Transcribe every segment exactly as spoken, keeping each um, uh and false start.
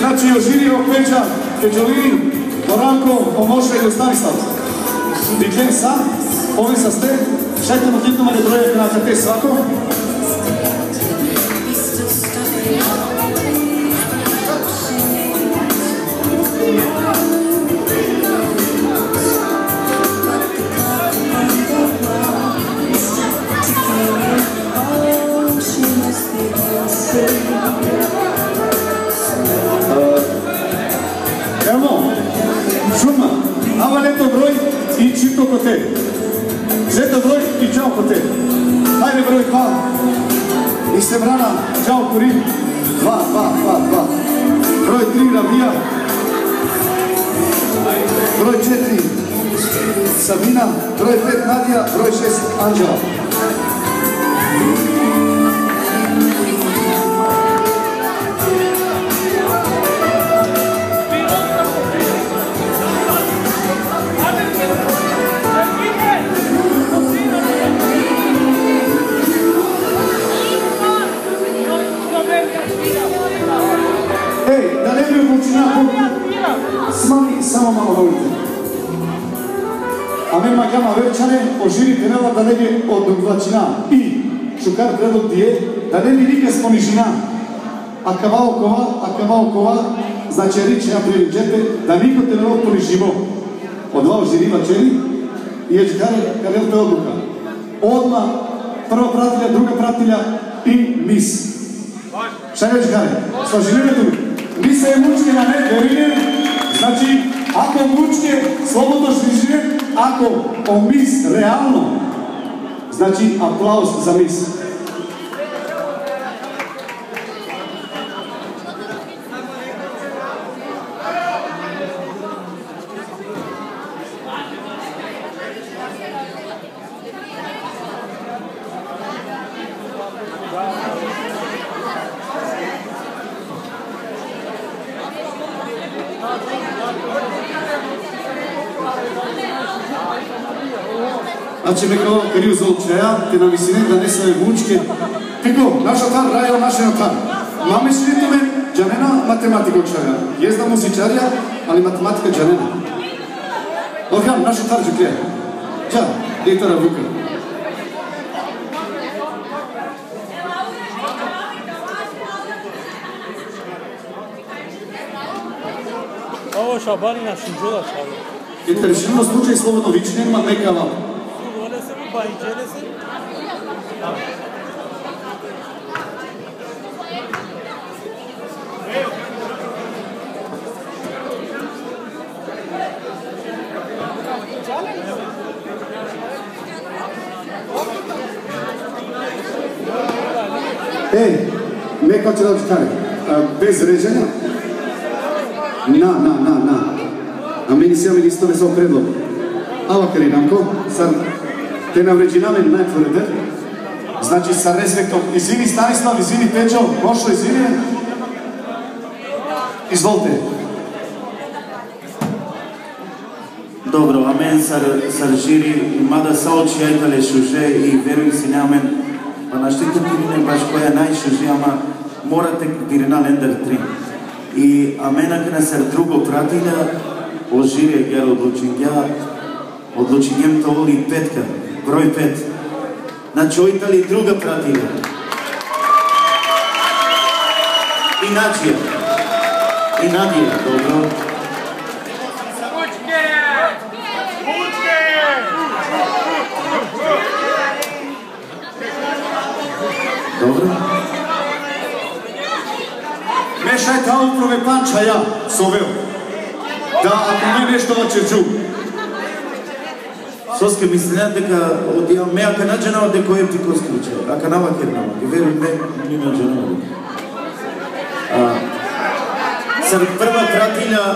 Znači, o žiri, o Peđa, Peđolin, o Ranko, o Moša i o Stanislav. Diklen sa, oven saste, šaj te motritnum le broja akate svako. Evo, šun ma, ava le to broj i čhib to kote. Le to broj i čhib kote. Hajde broj dva. I Semrana, čhib kuri. Dva, dva, dva, dva. Broj tri Rabija. Broj četiri Sabina. Broj pet Nadija, broj šest Anđela. Ej, da ne bi odlučina, smani, samo malo, molite. Amen mangjam aver čhane, o žiri tenela da ne bi odlučina. I šukar predlog die, da ne bi nikas ponižina. Akava okova, akava okova, znači, riči na priredžete, da niko te ne ovel ponižimo. Odova o žiri vaćeri, i adžikare ka del pe odluka. Odma prva pratilja, druga pratilja i mis. Šaj adžikare, složinen le tu? Mis e mučke nane, verinen. Znači, ako mučke, slobodno složinen, ako o mis realno, znači, aplauz za mis. Znači, me ka kari uzol čhaja, te na mislinen da nesave mučke. Tiko, našo than, raja, našo than. Ma mislinen tumen, džanena matematiko čhaja. Jezda muzičarija, ali matematika džanena. Orhan, našo than džuke. Ča, i tara vuka. Ovo Šabani na šunđola, Šabani. Interesantno slučaj, slobodno vičinen ma, me ka aval. Su, ole se, pa inđele se. E, me ka ćerav adžikare. A, bez vređanja? Na, na, na, na. Amen isi, amen isto nesavo predlog. Ava kari, Ranko, sar te na vređina amen najtvoreder. Znači, sa respektom. Izvini, Stanislav, izvini, Peđo, Mošo, izvini. Izvolite. Dobro, amen sar, sar žiri, mada sa o čhajta le šuže i verujin sine amen, pa našti te dirinen baš koja najšuže, ama mora te dirina lendar trin. I amen akana sar drugo pratilja, o žiri agjaar odlučingja, odlučingjem te ovel i petka, broj pet. Znači, oj tali druga pratilja. I Nadija. I Nadija, dobro. Dobro. Me šaj te avel upro me panč čhaja, so ovel. Da, ako me nešto vaćerđum. Soske mislinea deka, odija, me akana na džanava deka o Eptikoski učea, akana vakerava, verujin me, ni na džanava deka. A, sar prva pratilja.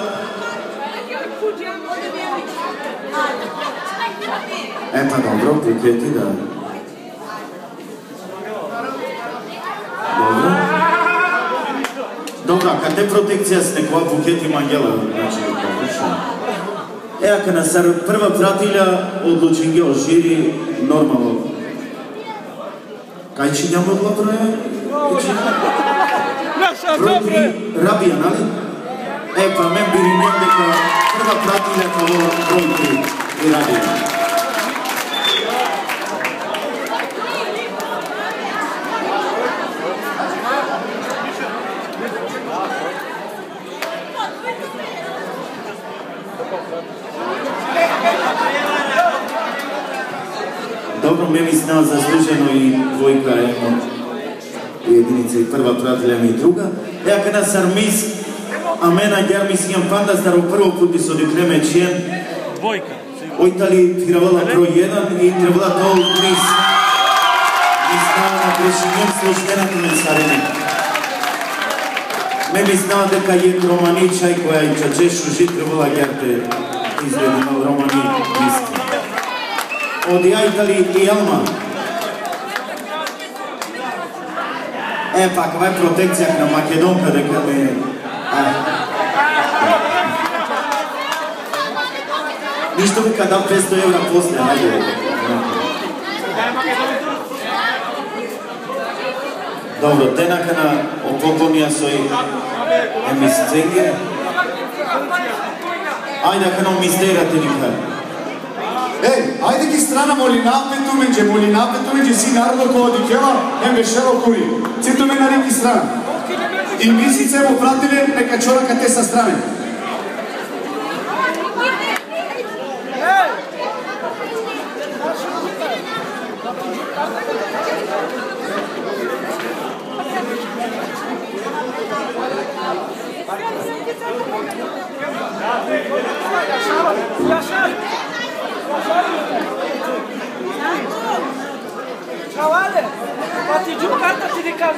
E, pa dobro, Buketi, da. Dobro. Dobro, akate protekcija si nekova, Buketi mangela, znači, dobro, šaj. E, akana sar prva pratilja odlučingja o žiri, normalno. Kaj čingjam odloga, bre? Broj tri, Rabija, nali? E pa, amen birinđam deka Prva pratnja ka ovel broj tri. I radi. Dobro, me mislinava zasluženo i dvojka, em, i edinica i prva pratnja, em i druga. E, akana sar mis, amen agjaar mislinđam panda, sar o prvo puti so dikhlem e čhiven. Dvojka. Oj tani firavela broj jedan i trebela da ol mis. Mislinava, grešinđum, složinena tumen sarine. Me mislinava deka jekh romani čhaj koja i čače šuži trebela agjaar te izvedi, malo romani mis. Odi, aj tani i Alma. E, pa, kava i protekcija akana Makedonka, deka me, a. Ništo, me ka dav petsto evra posle, ajde. Dobro, ten akana o poklonija soj e miscenge. Ajde, akana o mistera te dikha. Ej, ajde ki strana, molinav pe tumenđe, molinav pe tumenđe, si narodo kova dikhela, em bešela okuri. Cir tumen ari ki strana. I misice, mo pratile, neka čora kate sa strane. Čhavale, pa ti džu karta ti dikha.